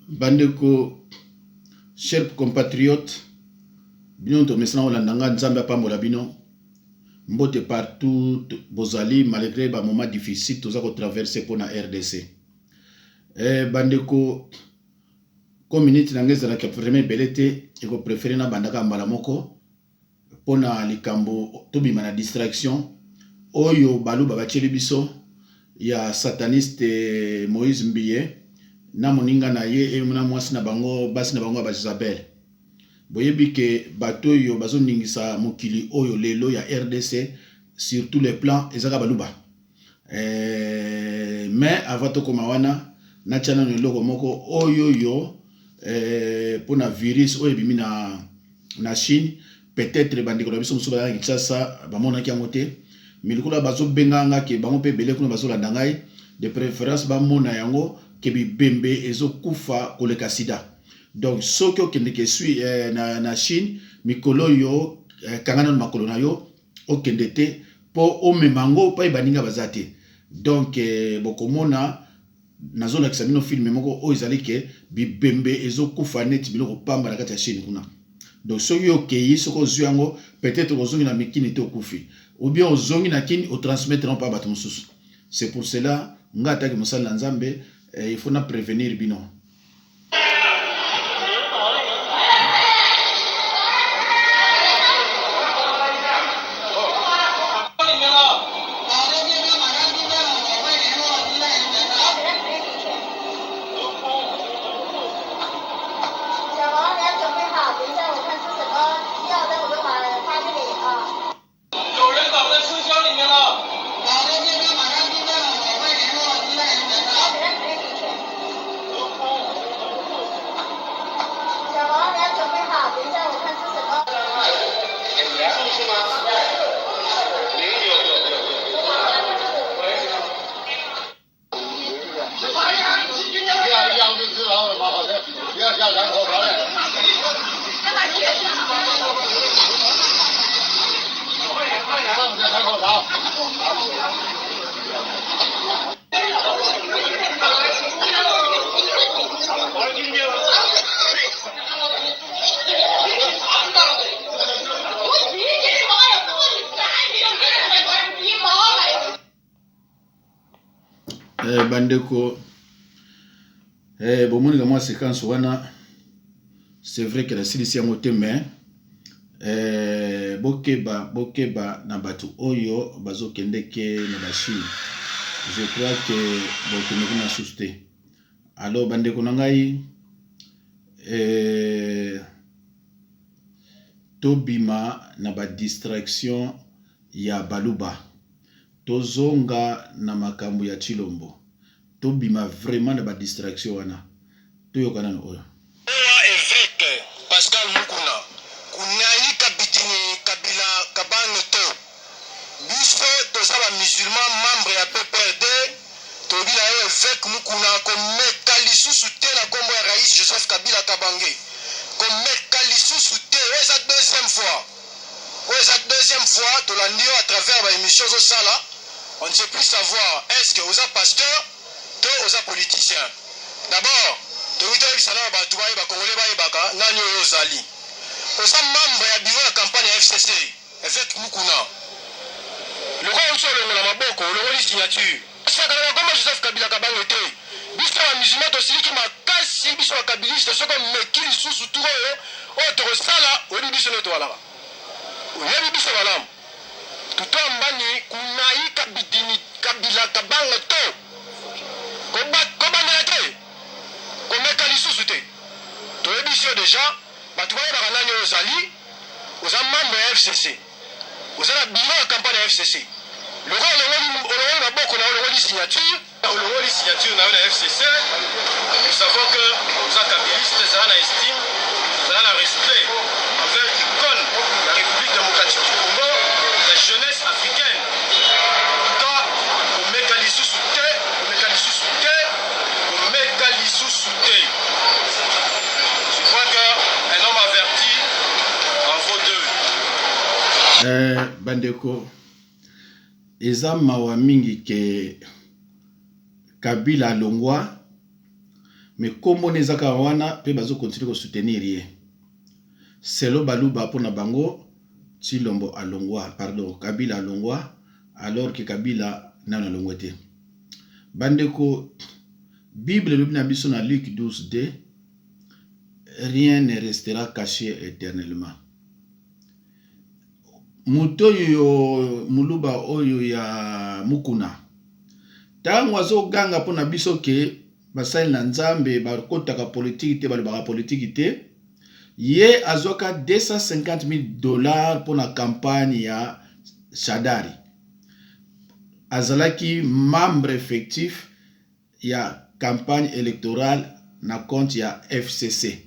Bandeko, chers compatriotes, bino tomesana kolanda nga, Nzambe apambola bino. Mbote partout bozali malgré ba moments difficiles toza ko traverser pona RDC. Eh, bandeko, comme minute na nga ezalaka vraiment ebele te, eko préférer na bandaka mbala moko. Pona likambo tobima na distraction oyo baluba batieli biso ya sataniste Moïse Mbiye na moninga na ye na mwasi na bango basi na bango ya ba Jezabel. Boyebi ke bato oyo bazoningisa mokili oyo lelo ya rdc sur tous les plans eza kaka baluba. Eh, mais avant tokoma wana natia nano eloko moko oyo yo eh, pona virus oyo ebimi na, na Chine peut-être bandeko na biso mosusu baza na Kinshasa bamonaki yango te mais lokola bazobenga nga ke bango mpe ebele kuna bazolanda ngai de préférence bamona yango ke bibembe ezokufa koleka sida donc soki okendeke esui eh, na, na Chine mikolo oyo eh, kanga nano makolo na yo okende te po omema yango pai baninga baza te donc eh, bokomona nazolakisa bino filme moko oyo ezali ke bibembe ezokufa neti biloko pamba na kati ya Chine kuna donc soki okeyi soki ozwi yango peut-être ozongi na mikini te okufi ou bien ozongi na kini otransmettre yango mpa bato mosusu c'est pour cela nga ataki mosali na Nzambe eh, il faut na prévenir bino. Eh, bandeko eh, bomoni ka mwa séquence wana c'est vrai que nasilisi yango te mais eh, bokeba bokeba na bato oyo bazokendeke na bachine je crois que bokende kuna susu te alors bandeko na ngai eh, tobima na badistraction ya baluba Tozonga na makambu ya tshilombo tobima vraiment na ba distraction wana toyoka nanu oyo. Owa eveque Pascal Mukuna kunayi kabidini Kabila kabange to biso toza ba musulman membre ya PPRD tolobi na yo eveque Mukuna komeka lisusu te na kombo ya Rais Joseph Kabila Kabange komeka lisusu te oyo eza deuxième fois Oyo eza deuxième fois tolandi yo à travers ba emissions ozo sala, on ne sait plus savoir est ce que oza pasteur to oza politicien. D'abord tolingi toyebisa nano batu bayeba congolais bayebaka nani oyo ozali. Oza membre ya bureau ya campagne ya FCC, eveque Mukuna. Lokola owuti olongola maboko, olongoli signature. Kosakana na kombo Joseph Kabila Kabange te. Biso ba musulmans tosiliki makasi biso ba kabiliste soki omeki lisusu tour oyo oyo tokosala oyebi biso nde toalaka oyebi biso malamu tutoa mbani kunayi kabidini kabila kabanga to kobandela te komeka lisusu te toyebisi yo deja bato bayebaka nani oyo ozali oza membre ya FCC Oza na bureau ya campagne ya FCC. Lokola olongoli olongoli maboko na yo olongoli signature. Olongoli signature na yo na FCC. Nous savons que oza kabiliste, zala na estime, zala na respect envers icone ya Republique democratique du Congo, ya jeunesse africaine. En tout cas, komeka lisusu te, komeka lisusu te, komeka lisusu te. Je crois que un homme averti en vaut deux. Eh, bandeko eza mawa mingi ke Kabila alongwa Mais kombo ne eza kaka wana pe bazo continuer ko soutenir ye. Selon baluba pona bango Tshilombo alongwa pardon Kabila alongwa alors que Kabila nanu alongwe te. Bandeko Bible elobi na biso na Luc 12 2 rien ne restera cache eternellement. Moto oyo muluba oyo ya Mukuna tango azoganga mpo na biso ke basali na Nzambe bakotaka politiki te, balobaka politiki te, ye azwaka 250 000 dollars mpo na campagne ya Shadary. Azalaki membre effectif ya campagne electorale na compte ya FCC.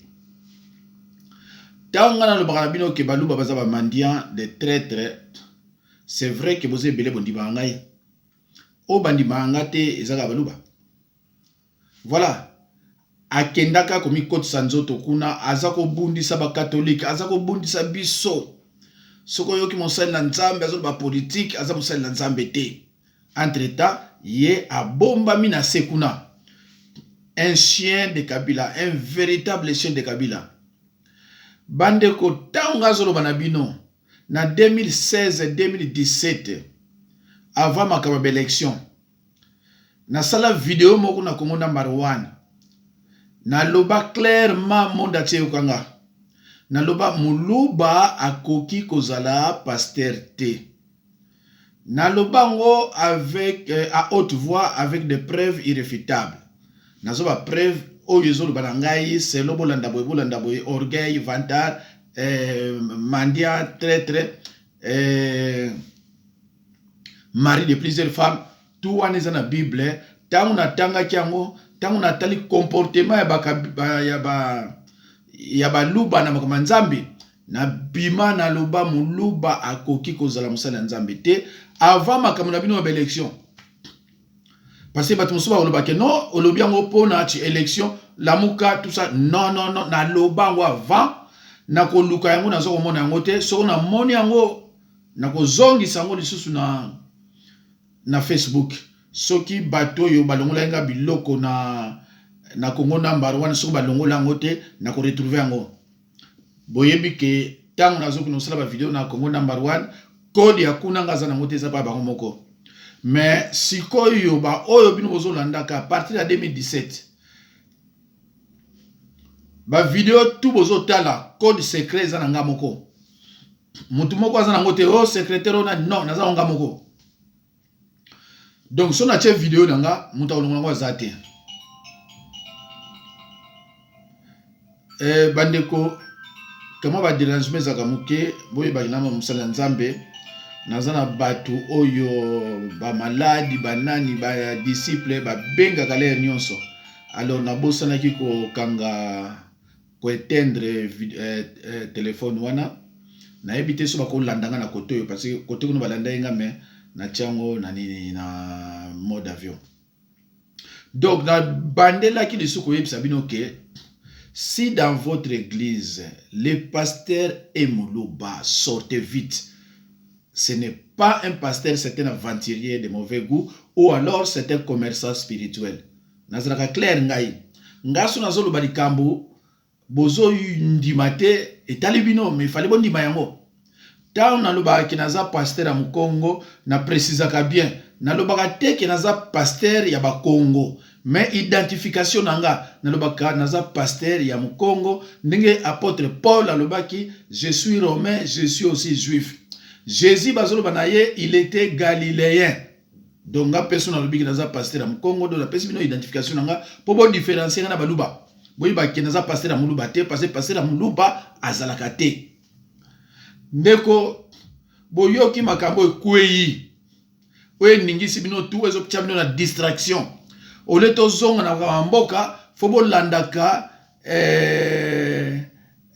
Tango nga nalobaka na bino ke baluba baza ba mendiants, des traitres, c'est vrai que boza ebele bondimaka ngai. Oyo bandimaka nga te eza kaka baluba. Voilà. Akendaka komikotisa nzoto kuna, aza kobundisa ba catholique, aza kobundisa biso. Soki oyoki mosali na Nzambe azoloba politique, aza mosali na Nzambe te. Entre temps, ye abombami na se kuna. Un chien de Kabila, un véritable chien de Kabila. Bandeko, tango nga azoloba na bino, na 2016, 2017, avant makambo ya élection, nasala video moko na Congo Number One. Naloba clairement monde entier yoka nga. Naloba muluba akoki kozala pasteur te. Naloba yango avec à haute voix avec des preuves irréfutables. Nazo ba preuve oyo ezoloba na ngai selo bolanda boye bolanda boye orgueil vantard mendiant traître mari de plusieurs femmes tout wana eza na Bible. Tango natangaki yango, tango natali comportement ya ba ya ba ya baluba na makambo ya Nzambe, na bima naloba muluba akoki kozala mosali ya Nzambe te avant makambo na bino ya ba élection. Parce que bato mosusu bakoloba ke non, olobi yango mpona ti élection lamuka tout ça. Non, non, non, naloba yango avant, nakoluka yango, naza komona yango te. Soki namoni yango, nakozongisa yango lisusu na Facebook. Soki bato oyo balongolaki nga biloko na Congo Number One, soki balongola yango te, nakoretrouve yango. Boyebi ke ntango nazokende kosala bavideo na Congo Number One, code ya kuna nga aza nango te, eza pa bango moko. Mais sikoyo ba oyo bino bozolandaka à partir ya 2017, ba video tout bozotala, code secret eza na nga moko. Mutu moko aza nango te, oh secrétaire oyo nani, non, naza nga moko. Donc so natie video na nga, moto akolongola yango aza te. Bandeko, kama ba dérangement ezalaka moke, boyebaki na mosala ya Nzambe. Naza na bato oyo ba maladi, banani, ba disciple babengaka lere nyonso. Alors nabosanaki kokanga, koéteindre téléphone wana. Nayebi te so bakolanda nga na kote oyo, parce que kote kuna balanda ye nga, mais natia yango na nini, na mode avion. Donc nabandelaki lisusu koyebisa bino ke si dans votre église le pasteur est muluba, sortez vite. Ce n'est pas un pasteur, c'est un aventurier de mauvais goût ou alors c'est un commerçant spirituel. Nazalaka clair ngai. Nga so nazoloba likambo bozondima te, etali bino, mais fallait bondima yango. Ntango nalobaka ke naza pasteur ya Mokongo, na précisaka bien. Nalobaka te ke naza pasteur ya Bakongo, mais identification na nga, nalobaka naza pasteur ya Mokongo, ndenge apôtre Paul alobaki, je suis romain, je suis aussi juif. Jésus bazoloba na ye, il était galiléen. Donc nga mpe so nalobi ke naza pasteur ya Mokongo, donc napesi bino identification na nga mpo bodifférencier nga na baluba. Boyeba ke naza pasteur ya moluba te, parce que pasteur ya moluba azalaka te. Ndeko, boyoki makambo ekwei oyo eningisi bino tu, ezotia bino na distraction. Ole tozonga na makambo ya mboka, fo bolandaka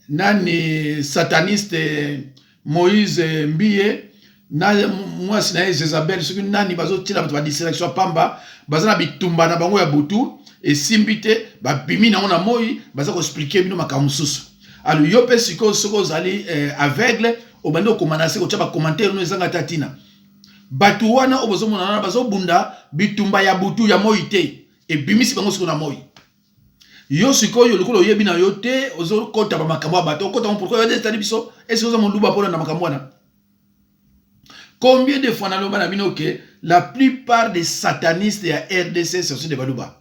nani sataniste Moïse Mbiye na mwasi na ye Jezabel, soki nani, bazotiela bato badistraction ya pamba. Baza na bitumba na bango ya butu, esimbi te, babimi nango na moi, baza koexpliquer bino makambo mosusu. Alors yo mpe sikoyo, soki ozali aveugle, obandi okoma na se kotia bacommentaire no ezanga ata ntina. Bato wana oyo bozomona wana bazobunda bitumba ya butu, ya moi te, ebimisi bango sikoyo na moi. Yo sikoyo lokola oyebi na yo te, ozokota ba makambo ya bato, okota ngo pourquoi? Yo etali biso? Est-ce oza moluba mpona na makambo wana? Combien de fois naloba na bino ke la plupart des satanistes ya RDC, ce sont des Baluba?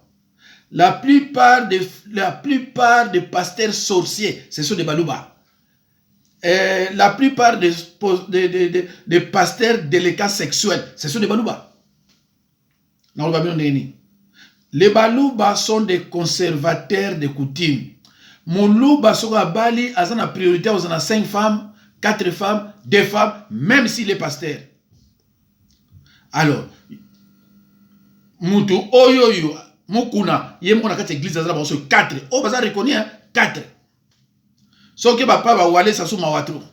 La plupart des pasteurs sorciers, ce sont des Baluba. La plupart des pasteurs délinquants sexuels, ce sont des Baluba. Naloba bino ndenge nini? Les Baluba sont des conservateurs de coutume. Moluba, soki abali, aza na priorité oza na 5 femmes, 4 femmes, 2 femmes, même s'il est pasteur. Alors mutu oyo oyo Mukuna, ye moko na kati ya église aza na bango soki 4 oyo baza reconnu, 4. Soki bapa bawalesa so mawa trop,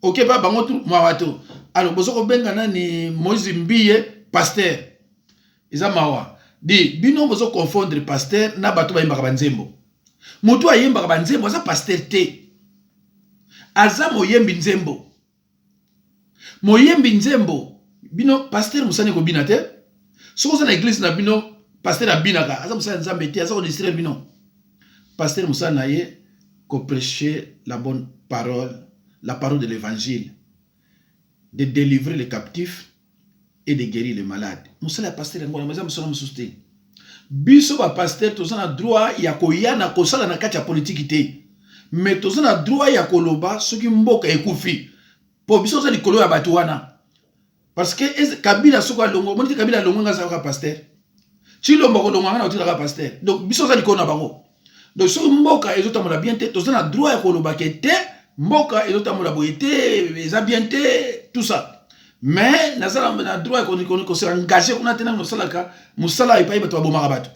oke pa bango tu mawa trop. Alors bozo kobenga nani, Moïse Mbiye, pasteur, eza mawa. Di bino bozo confondre pasteur na bato bayembaka banzembo. Motu ayembaka banzembo aza pasteur te, aza moyembi nzembo. Moyembi nzembo, bino pasteur mosani ekobina te. Soki oza na église na bino, pasteur abinaka, aza mosali ya Nzambe te, aza kodistraire bino. Pasteur, mosala na ye koprêcher la bonne parole, la parole de l'évangile, de délivrer les captifs et de guérir les malades. Mosala ya pasteur yango wana, eza mosala mosusu te. Biso bapasteur toza na droit ya koya na kosala na kati ya politiki te, mais toza na droit ya koloba soki mboka ekufi, mpo biso toza likolo ya bato wana. Parce que Kabila soki alongo, omoni te, Kabila alongo, nga azalaka pasteur. Tshilombo akolonga, nga na otikaka pasteur. Donc biso toza likolo na bango. Donc soki mboka ezotambola bien te, toza na droit ya koloba ke te, mboka ezotambola boye te, eza bien te, tout ça. Mais naza na droit ya kose engager kuna te, ntango nosalaka mosala epai bato babomaka bato.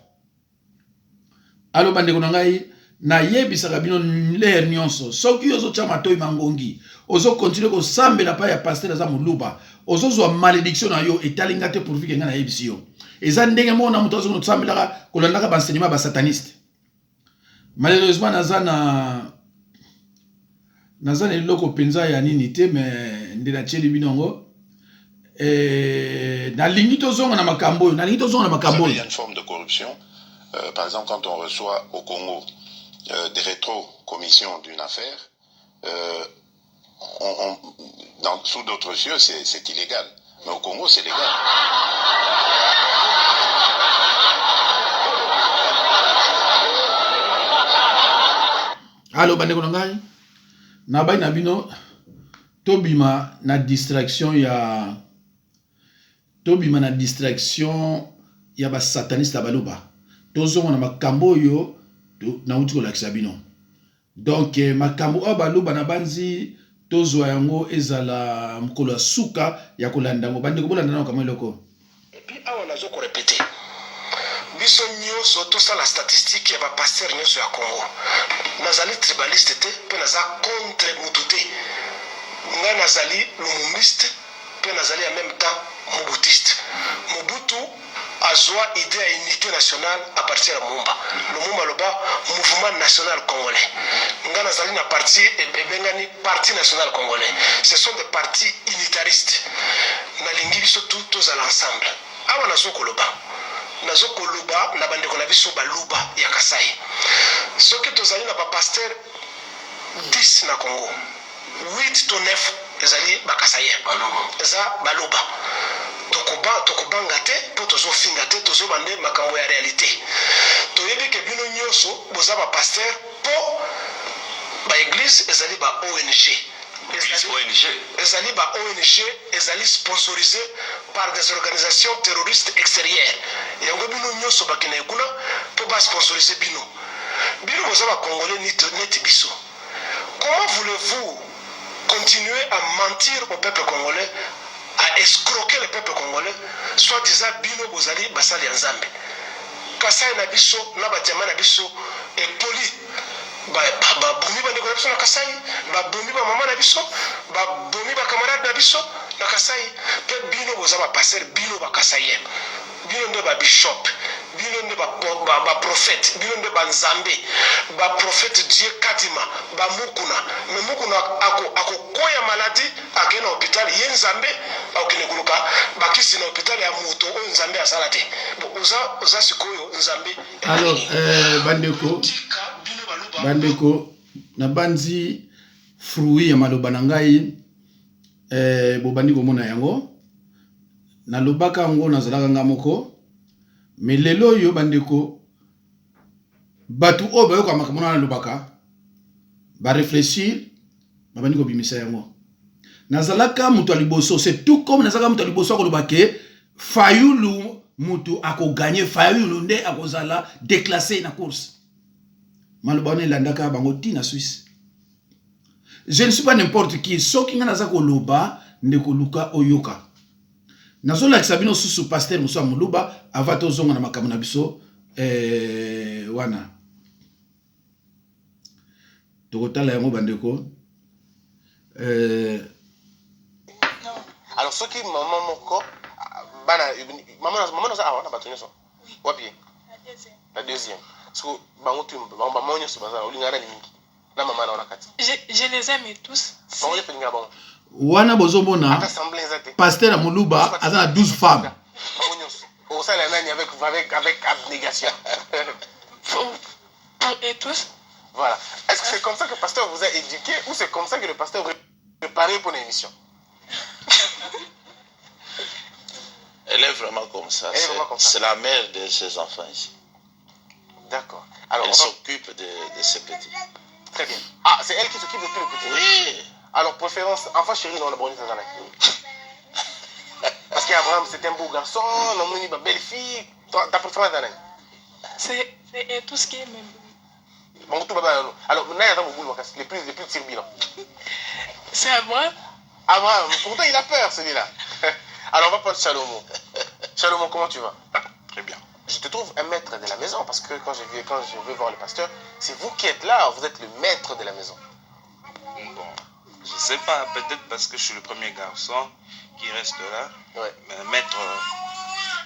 Alo, bandeko na ngai, nayebisaka bino lere nyonso, soki ozotya matoi mangongi, ozocontinuer kosambela pai ya pasteur aza moluba, ozozwa malédiction na yo. Etali nga te, pourvu ke ngai nayebisi yo. Eza ndenge moko na moto azokosambelaka, kolandaka baenseignement ya basataniste. Malheureusement naza na eloko mpenza ya nini te, mais nde natieli bino yango. Nalingi tozonga na makambo oyo, nalingi tozonga na makambo oyo. Il y a une forme de corruption. Par exemple, quand on reçoit au Congo des rétro-commissions d'une affaire, sous d'autres cieux, c'est illégal. Mais au Congo, c'est légal. Alo, bandeko na ngai, nabai na bino, tobima na distraction ya, tobima na distraction ya basataniste ya Baluba, tozonga na makambo oyo nauti kolakisa bino. Donc makambo oyo Baluba na banzi, tozwa yango, ezala mokolo ya suka ya kolanda yango. Bandeko, bolanda na makambo eloko. Et puis awa nazo korépéter, biso nyonso tosala statistique ya bapasteur nyonso ya Congo. Nazali tribaliste te, mpe naza contre mutu te. Ngai nazali lumumbiste, mpe nazali en même temps mobutiste. Mobutu azwa idée ya unité nationale à partir ya Lumumba. Lumumba aloba Mouvement national congolais. Ngai nazali na parti ebengani Parti national congolais. Ce sont des partis unitaristes. Nalingi biso tu tozala ensemble. Awa nazokoloba, nazokoloba na bandeko na biso Baluba ya Kasai. Soki tozali na bapasteur 10 na Congo, 8 to 9 ezali bakasaïen, eza Baluba. Tokobanga te, mpo tozofinga te, tozoba nde makambo ya réalité. Toyebi ke bino nyonso boza bapasteur mpo baéglise ezali ba ONG. ONG. Ezali ba ONG, ezali sponsorisé par des organisations terroristes extérieures. Yango bino nyonso bakendeki kuna mpo basponsoriser bino. Bino boza bacongolais neti biso. Comment voulez-vous continuer à mentir au peuple congolais, à escroquer le peuple congolais, soit disant bino bozali basali ya Nzambe? Kasai na biso na badiama na biso epoli. Babomi bandeko na biso na Kasai, babomi bamama na biso, babomi bacamarade na biso na Kasai. Mpe bino boza bapasteur, bino bakasaïen, bino nde babishop, bino nde baprophète, bino nde banzambe, baprophète Dieu Kadima, bamukuna. Mais Mukuna akokwea maladie, akende na hôpital, ye Nzambe akokende koluka bakisi na hôpital ya moto oyo Nzambe asala te. Bon, oza sikoyo Nzambe. Alors bandeko. Tika. Bandeko, nabanzi fruit ya maloba na ngai eh, bobandi komona yango. Nalobaka yango nazalaka nga moko, mais lelo oyo bandeko, bato oyo bayoka makambo wana nalobaka ba reflechir, babandi kobimisa yango. Nazalaka moto ya liboso, c'est tout comme nazalaka moto ya liboso akoloba ke Fayulu mutu ako gagner, Fayulu nde akozala declasse na course. Maloba wana elandaka bango ti na Suisse. Je ne suis pas n'importe qui, soki nga naza koloba ndeko luka oyoka. Nazolakisa bino susu pasteur mosusu ya moluba avant tozonga na makambo na biso eh, wana. Tokotala yango bandeko. Euh... Alors soki maman moko bana maman maman naza awa na bato nyonso wapi ye la deuxième soki bango tu bango bango nyonso baza olingaka nani mingi na mama na wana kati. Je, je les aime tous. Bango nyonso olingaka bango. Wana bozomona Ata semblant eza te. pasteur ya moluba aza na 12 femmes. Bango nyonso okosala nani avec avec avec abnégation. Pour, pour eux tous. Voilà. Est-ce que c'est comme ça que le pasteur vous a éduqué ou c'est comme ça que le pasteur vous a préparé pour l'émission? Elle est vraiment comme ça. Elle est vraiment comme ça. C'est la mère de ses enfants ici. D'accord. Alors, Elle on va- s'occupe de ses petits. Très bien. Ah, c'est elle qui s'occupe de tous les petits. Oui. Alors, préférence, enfant chéri, non, on a bon, Parce qu'Abraham, c'est un beau garçon, on a une belle fille. Toi, ta préférence, Danaï? C'est c'est tout ce qui est même. Bon, tout baba, alors, maintenant, il y a un boulot, les plus turbulents. C'est Abraham. Abraham, pourtant, il a peur, celui-là. Alors, on va prendre Salomon. Salomon, comment tu vas? Très bien. Je te trouve un maître de la maison parce que quand je vais voir le pasteur, c'est vous qui êtes là, vous êtes le maître de la maison. Bon, je sais pas, peut-être parce que je suis le premier garçon qui reste là. Ouais. Mais maître,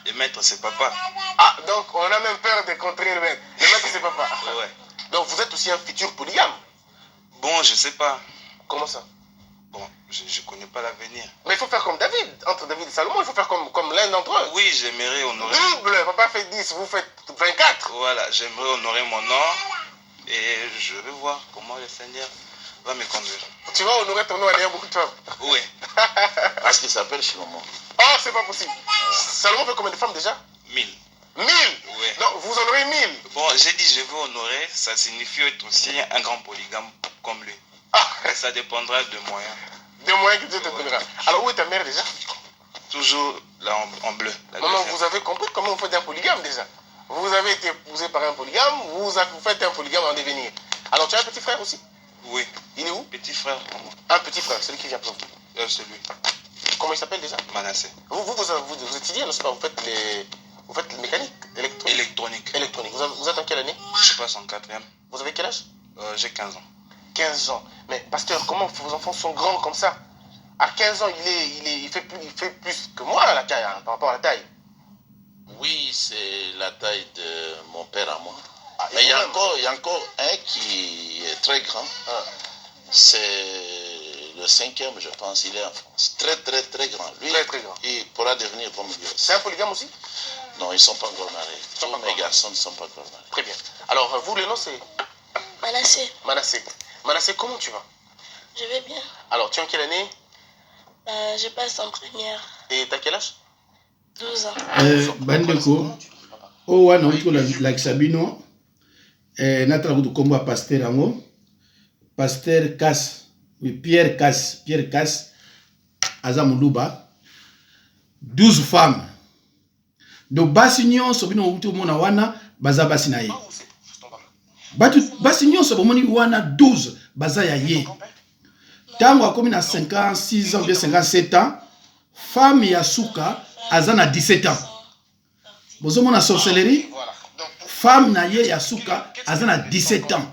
le maître, c'est papa. Ah, donc on a même peur de contrer le maître. Le maître, c'est papa. Ouais. Donc vous êtes aussi un futur polygame. Bon, je sais pas. Comment ça? Bon, je connais pas l'avenir. Mais il faut faire comme David. Entre David et Salomon, il faut faire comme l'un d'entre eux. Oui, j'aimerais honorer. Double, papa fait 10, vous faites 24. Voilà, j'aimerais honorer mon nom et je vais voir comment le Seigneur va me conduire. Tu vas honorer ton nom en ayant beaucoup de femmes. Oui. Parce qu'il s'appelle Shlomo. Oh, c'est pas possible. Salomon fait combien de femmes déjà? 1000. 1000? Oui. Non, vous en aurez 1000. Bon, j'ai dit je veux honorer, ça signifie être aussi un grand polygame comme lui. Ah. Mais ça dépendra de moyens. De moyens que Dieu te donnera. Alors, où est ta mère déjà? Toujours là en bleu. La Maman, deuxième. vous avez compris comment on fait un polygame déjà? Vous avez été épousé par un polygame, vous faites un polygame en devenir. Alors, tu as un petit frère aussi? Oui. Il est où? Petit frère pour moi. Un petit frère, celui qui vient pour vous. Celui. Comment il s'appelle déjà? Manassé. Vous étudiez, n'est-ce pas? Vous faites les, vous faites les mécaniques, électronique. Électronique. Électronique. Vous êtes en quelle année? Je passe en 4e. Vous avez quel âge? J'ai 15 ans. 15 ans. Mais pasteur, comment vos enfants sont grands comme ça? À 15 ans, il fait plus que moi à la taille, hein, par rapport à la taille. Oui, c'est la taille de mon père à moi. Ah, Mais et vous-même? il y a encore un qui est très grand. Ah. C'est le 5e, je pense. Il est en France. Très, très, très grand. Lui, très, très grand. Il pourra devenir comme lui aussi. C'est un polygame aussi? Non, ils ne sont pas encore mariés. Ils sont Tous pas mes encore. garçons ne sont pas encore mariés. Très bien. Alors, vous, le nom, c'est? Manassé. Manassé. Manassé, comment tu vas? Je vais bien. Alors, tu es en quelle année? Je passe en première. Et t'as quel âge? 12 ans. Bandeko, oyo wana outi kolakisa bino, natala kutu kombo ya pasteur yango, pasteur Kas, oui, Pierre Kas, Pierre Kas, aza moluba, 12 femmes. Donc basi nyonso bino outi komona wana baza basi na ye. Batu, basi nyonso bomoni wana 12 baza ya ye. Tango akomi na 56 ans ou bien 57 ans, femme ya suka aza na 17 ans. Bozomona sorcellerie? Femme na ye ya suka aza na 17 ans.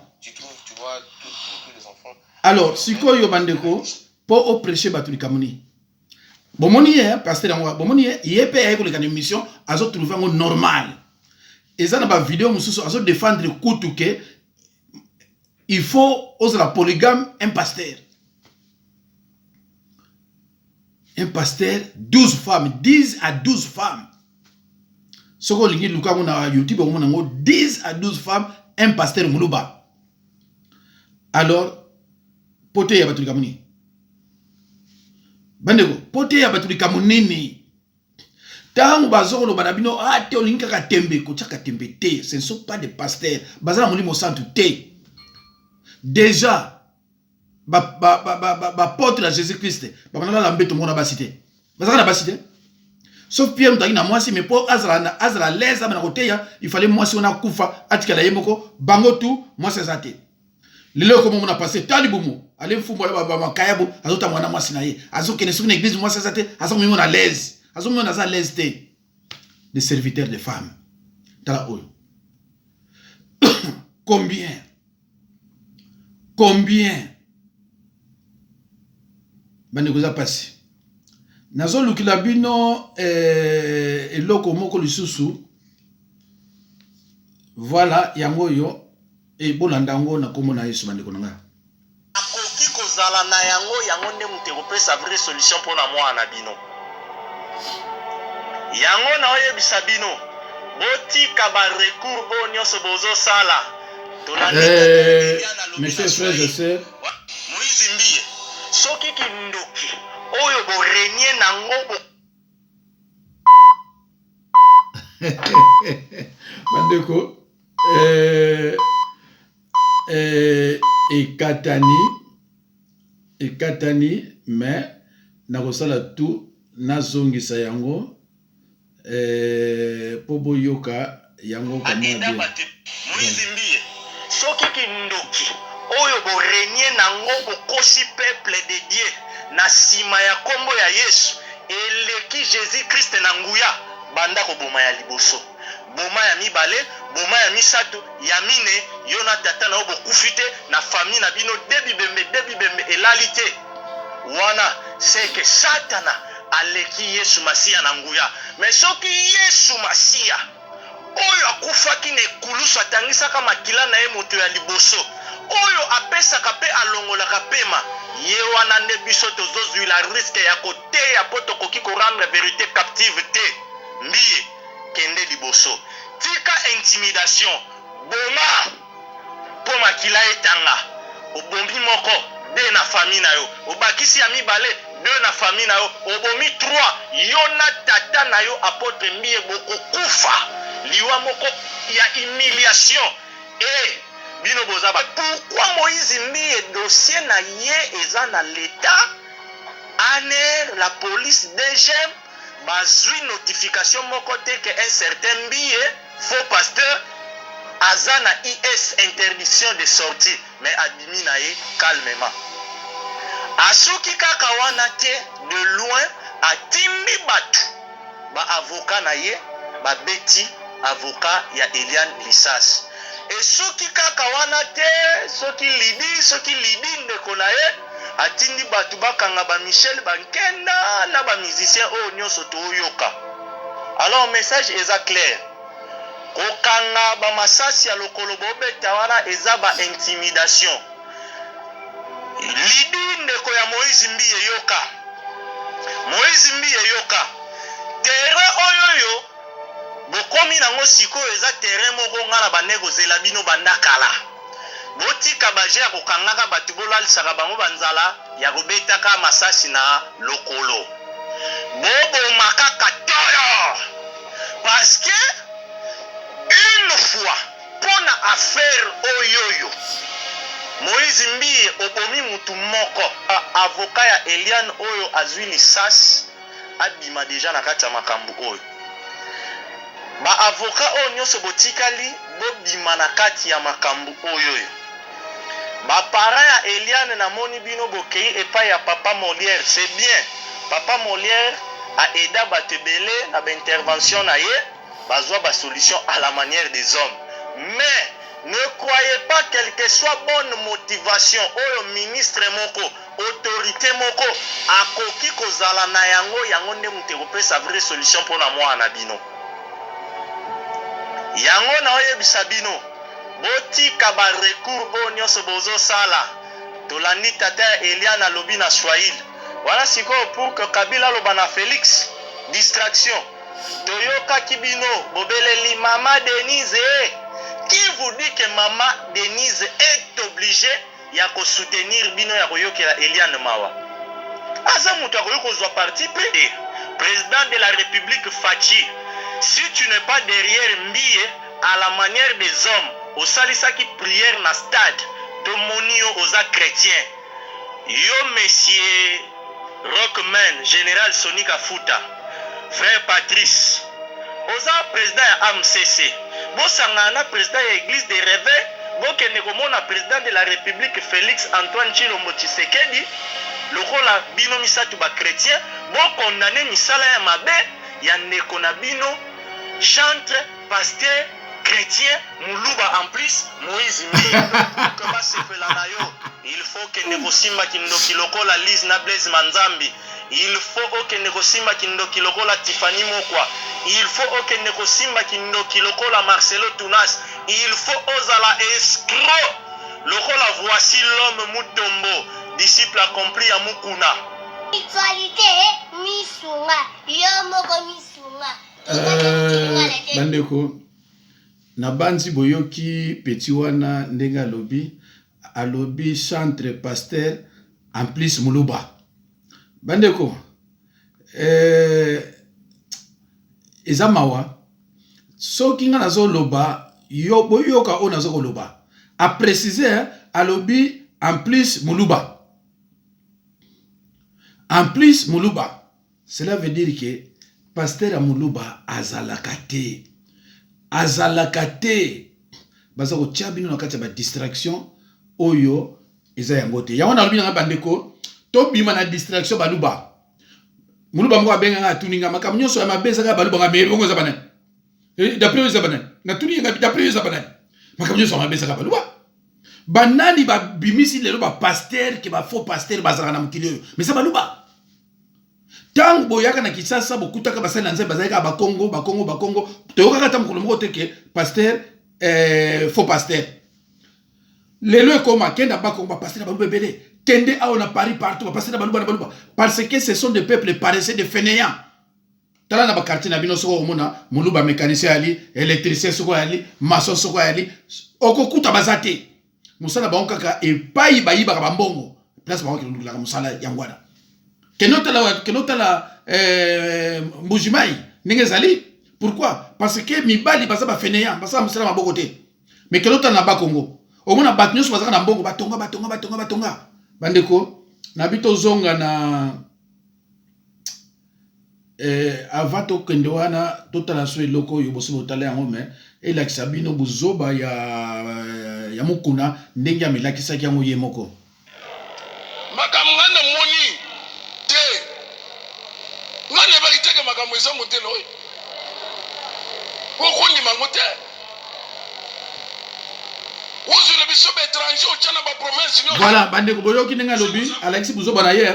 Alors sikoyo bandeko po o prêcher bato likambo nini? Bomoni ye pasteur yango, bomoni ye, ye pe aye koleka na émission, azo trouver yango normal. Eza na ba vidéo mosusu azo défendre kutu ke il faut ozala polygame un pasteur. Un pasteur 12 femmes, 10 à 12 femmes. Soko olingi luka yango na YouTube okomona yango 10 à 12 femmes, un pasteur muluba. Alors mpo teya bato likambo nini? Bandeko, mpo teya bato likambo nini? Ntango bazo koloba na bino, ah te, olingi kaka tembe, kotiaka tembe te. Ce ne sont pas des pasteurs, baza na Molimo Santu te. Déjà bapotre ba, ba, ba, ba, ba ya Jésus Christ babandaka na mbeto moko na basi te, bazalaka na basi te, sauf Pierre moto azalaki na mwasi. Mais mpo azala azala l'aise abana koteya, il fallait mwasi wana akufa, atikala ye moko. Bango tu mwasi aza te. Lelo ekoma omona pasteur ta libumu, ale mfumbu, ale bamakayabu, azotambola na mwasi na ye, azokende soki na église, mwasi aza te, aza komimona à l'aise, azomimona aza à l'aise te. Des serviteurs de femmes, tala oyo. Combien, combien, bandeko? Eza mpasi. Nazolukila bino eloko moko lisusu. Voilà, yango oyo. Bolanda yango na nkombo na Yesu, bandeko na ngai. Akoki kozala na yango, yango nde moto ekopesa vraie solution mpo na mwana na bino. Yango naoyebisa bino, botika barecours oyo nyonso bozosala. Mes chers frères et sœurs. Moïse Mbiye, soki kindoki oyo borenie nango bo Bandeko, ekatani, ekatani, mais nakosala tout nazongisa yango mpo boyoka yango kamwa bien. Moïse Mbiye, soki kindoki oyo borenie nango, bokosi peuple de Dieu na nsima ya nkombo ya Yesu, eleki Jésus Christ na nguya, banda koboma ya liboso, boma ya mibale, boma ya misato, ya mine. Yo na tata na yo bokufi te, na famille na bino de bibembe, de bibembe elali te. Wana seke Satana aleki Yesu Masiya na nguya. Mais soki Yesu Masiya oyo akufaki na ekulusu, atangisaka makila na ye, moto ya liboso oyo apesaka mpe alongolaka pema, ye wana nde biso tozozwila risque ya koteya, mpo tokoki korendre vérité captive te. Mbiye, kende liboso, tika intimidation, boma mpo makila etanga. Obomi moko, de na famille na yo, obakisi ya mibale, deux na famille na yo, obomi trois. Yo na tata na yo apôtre Mbiye bokokufa liwa moko ya humiliation. E bino boza ba pourquoi Moïse Mbiye, dossier na ye eza na l'état, ANR, la police, DGM bazwi notification moko te ke un certain Mbiye, faux pasteur, aza na is interdiction de sortie? Mais abimi na ye calmement. Asuki kaka wana te, de loin atindi bato, baavocat na ye, babeti avocat ya Eliane lisasi. Esuki kaka wana te, soki Lidi, soki Lidi ndeko na ye, atindi bato bakanga baMichel Bankenda na bamusicien oyo nyonso tooyoka. Alors message eza clair: kokanga bamasasi ya lokolo bobeta wana eza ba intimidation. Lidi ndeko ya Moïse Mbiye, yoka. Moïse Mbiye, yoka. Terrain oyo oyo bokomi nango sikoyo eza terrain moko nga na bande kozela bino banda kala. Botika baje ya kokangaka bato, bolalisaka bango banzala, ya kobetaka masasi na lokolo. Boboma kaka toyo, parce que une fois mpo na affaire oyoyo Moïse Mbiye, obomi mutu moko. Avocat ya Eliane oyo azwi lisasi abima deja na kati ya makambo oyo. Baavocat oyo nyonso botikali, bobima na kati ya makambo oyo oyo. Baparent ya Eliane, namoni bino bokei epai ya papa Molière, c'est bien. Papa Molière aida bato ebele na baintervention na ye, bazwa basolution à la manière des hommes. Mais ne croyez pas, quelle que soit bonne motivation oyo ministre moko, autorité moko akoki kozala na yango, yango nde moto ekopesa vraie solution mpo na mwana na bino. Yango naoyebisa bino, botika barecours oyo nyonso bozosala. Tolandi tata ya Eliane alobi na Swahili wana sikoyo pour que Kabila aloba na Félix. Distraction. Toyokaki bino bobeleli mama Denise. Qui vous dit que mama Denise est obligée? ya ko soutenir bino ya koyokela Eliane mawa. Aza mutu akoki kozwa parti pris te. President de la Republique Fatshi, si tu n'es pas derrière Mbiye à la manière des hommes osalisaki prière na stade to moni yo oza chretien. Yo monsieur Rockman general Sony Kafuta, frère Patrice oza president ya AMCC bosangana na president ya eglise de reveil bokende komona president de la republique Felix Antoine Tshilombo Tshisekedi lokola bino misatu ba chretiens bo condamne misala ya mabe ya ndeko na bino chantre pasteur chretien muluba en plus Moïse Mbiye donc pour que basepela na yo il faut okende kosimba kindoki lokola Lise na Blaise Manzambi il faut okende kosimba kindoki lokola Tiffany Mokwa il faut okende kosimba kindoki lokola Marcelo Tunas il faut ozala escroc lokola voici l'homme Mutombo disciple accompli ya Mukuna. Spiritualite misunga yo moko misunga. Bandeko, nabanzi boyoki petit wana ndenge alobi, alobi chantre pasteur en plus muluba. Bandeko, eza mawa soki nga nazoloba yo boyoka oyo nazo koloba. A préciser alobi en plus muluba. En plus muluba. Cela veut dire que pasteur ya muluba azalaka te. Azalaka te. Baza kotia bino na kati ya ba distraction oyo eza yango te. Yango nalobi na bandeko, tobima na distraction baluba. Muluba moko abenga nga atuni nga makambo nyonso ya mabe ezaka baluba nga mais bongo eza banani? D'après eza banani? Natuni nga d'après eza banani? Makambo nyonso ya mabe ezaka baluba. Banani babimisi lelo ba pasteur ke ba faux pasteur bazalaka na mokili oyo. Mais eza baluba. Tango boyaka na Kinshasa bokutaka basali na Nzambe bazalaki kaka bakongo bakongo bakongo, toyokaka ata mokolo moko te ke pasteur faux pasteur. Lelo ekoma kenda bakongo ba pasteur na baluba ebele, kende awa na Paris partout ba pasteur na baluba na baluba, parce que ce sont des peuples paresseux, des fainéants. Tala na ba quartier na bino soko okomona muluba mécanicien ali, électricien soko ali, maçon soko ali, okokuta baza te. Mosala bango kaka epai bayibaka ba mbongo, place bango kelaka mosala yango wana. Kende otala, kende otala Mbujimayi ndenge ezali. Pourquoi? Parce que mibali baza ba fainéants, basala mosala maboko te. Mais kende otala na Bakongo, omona bato nyonso bazaka na mbongo, batonga, batonga, batonga, batonga. Bandeko, na bi tozonga na avant tokende wana totala so eloko oyo bosi botala yango, mais elakisa bino buzoba ya Mukuna ndenge amelakisaki yango ye moko. Makambo nga namoni te, nga nayebaki te ke makambo eza modèle oyo, okondima yango te. Ozwela biso ba étranger otya na ba province nyonso. Voilà, bandeko boyoki ndenge alobi, alakisi buzoba na ye.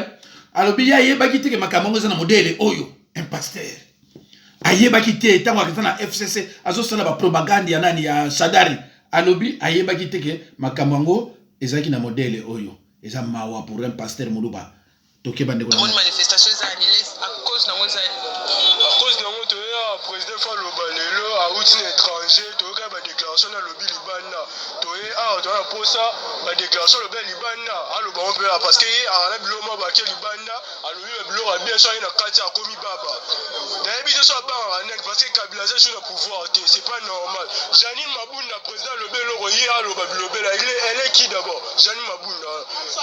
Alobi ye ayebaki te ke makambo yango eza na modèle oyo. Un pasteur ayebaki te ntango akenda na FCC azosala ba propagande ya nani ya Shadary, alobi ayebaki te ke makambo yango ezalaki na modèle oyo. Eza mawa pour un pasteur muluba. Toke bandeko na Tomoni manifestation eza annulée à cause nango eza à cause nango toya président fa loba lelo awuti na étranger, toyoka ba déclaration na lobi libanda, toye awa toya na posa ba déclaration lobi ya libanda aloba ngo mpe parce que ye akana biloko moko bake libanda alobi ba biloko ya bien so aye na kati akomi baba nayebi te so abangaka nani parce que Kabila aza sur na pouvoir te, c'est pas normal. Janine Mabunda président alobi eloko ye aloba bilobela, elle est qui d'abord Janine Mabunda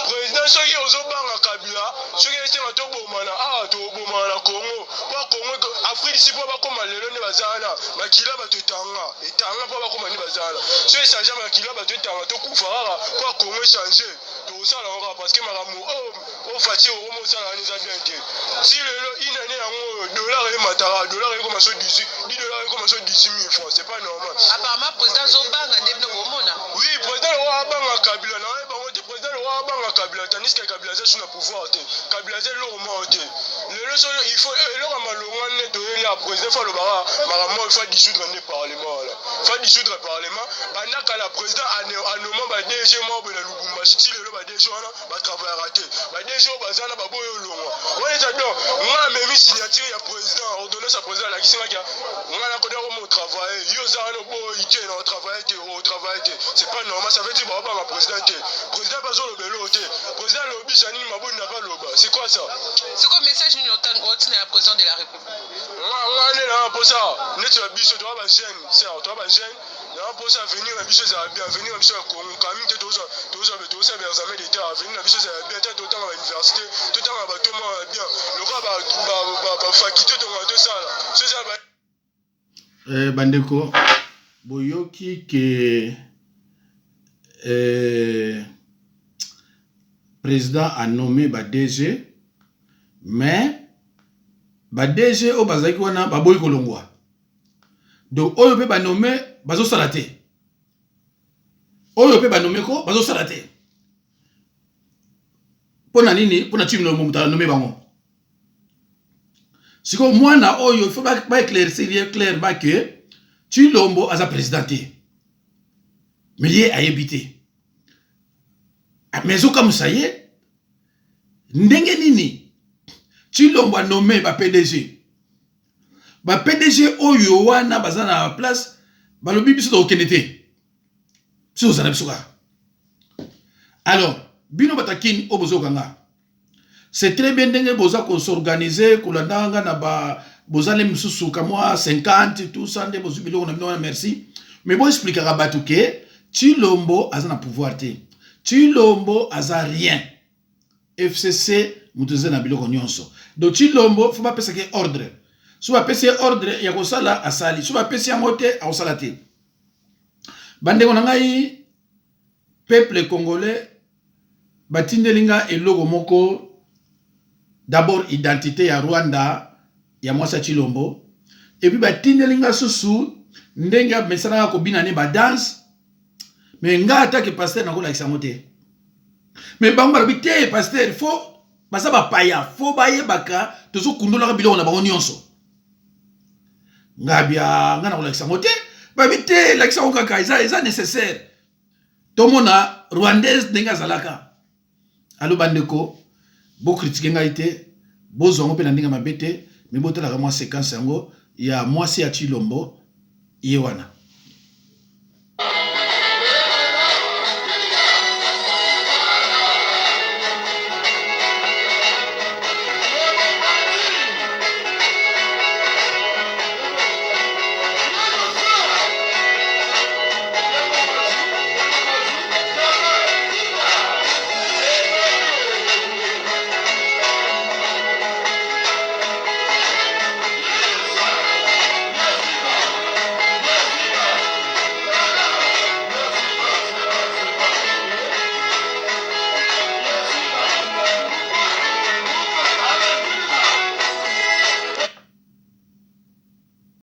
président? Soki ozobanga Kabila, soki esenga tobomana awa, tobomana na Congo po Congo Afrique d'ici po bakoma lelo nde baza wana, makila bato etanga etanga po bakoma nde baza wana. So echange makila bato etanga, tokufa kaka po Congo echange, tokosala yango kaka parce que makambo oyo oyo Fatshi okoma osala wana eza bien te. Si lelo inane yango oyo dollar emataka, dollar ekoma so 18 10 $ ekoma so 18 000 francs, c'est pas normal. Apparemment président azobanga nde bino bomona. Oui, président le roi abanga Kabila na ye bango te, président le roi abanga Kabila tandis que Kabila aza sur na pouvoir te, Kabila aza eloko moko te. Lelo so il faut eloko ya malonga nde toyeli ya président faut alobaka makambo oyo, faut dissoudre nde parlement wana, faut dissoudre parlement. Banda kala président anoma ba DG moko boye na Lubumbashi ti lelo. ba DG wana ba travaillaka te. Ba DG oyo baza na baboyi olongwa. Wana eza donc nga amemi signature ya président, ordonnance ya président alakisi nga kia nga nakoda ko mo travailler. Yo oza wana oboyi te na travailler te, o travailler te. C'est pas normal, ça veut dire baobanga président te. Président pe azoloba eloko te. Président alobi Janine Mabunda pe aloba. C'est quoi ça? Sikoyo message nini otinda na président de la République? Nga nga nde na mposa neti ba biso toza ba jeune, sœur, toza ba jeune. Na mposa avenir na biso ezala bien, avenir na biso ya Congo kami te tozwa tozwa tozwa ba examen d'etat, avenir na biso ezala bien te totanga ba université, totanga ba toma ya bien lokola ba ba ba, ba faculté tonga tosala so eza ba Eh, bandeko boyoki ke eh, président a nommé ba DG mais ba DG oyo bazalaki wana baboyi kolongwa. Donc oyo pe ba nomme bazosala te. Oyo pe ba nomme ko bazosala te. Pona nini? Pona Tshilombo moto a nomme bango. Sikoyo mwana oyo il faut ba, ba éclaircir ye clairement que Tshilombo aza président te. Mais ye ayebi te. Ah, mais ezokamwisa ye ndenge nini Tshilombo a nomme ba PDG Ba PDG oyo wana baza na place balobi biso tokokende te. Biso tozala biso kaka. Alors, bino bato ya Kin oyo bozoyoka nga. C'est très bien ndenge boza ko s'organiser kolanda nga na ba boza nde misusu kamwa 50 tout ça nde bozwi biloko na bino wana merci. Mais bo expliquaka bato ke Tshilombo aza na pouvoir te. Tshilombo aza rien. FCC mutu eza na biloko nionso donc tshilombo faut bapesaka ye ordre soki bapesi ye ordre ya kosala asali soki bapesi yango te akosala te bandeko na ngai peuple congolais batindeli nga eloko moko d'abord identité ya Rwanda ya mwasi ya tshilombo et puis batindeli nga susu ndenge amesanaka kobina ne ba danse mais nga atake pasteur nakolakisa yango te mais bango balobi te pasteur fo baza bapaya fo bayebaka tozokundolaka biloko na bango nyonso ngabia nga nakolakisa yango te babi te lakisa yango kaka eza, eza nécessaire tomona rwandaise ndenge azalaka alo bandeko bokritike ngai te bozwa yango mpe na ndenge mabe te me botalaka mwa séquence yango ya mwasi ya Tshilombo ye wana.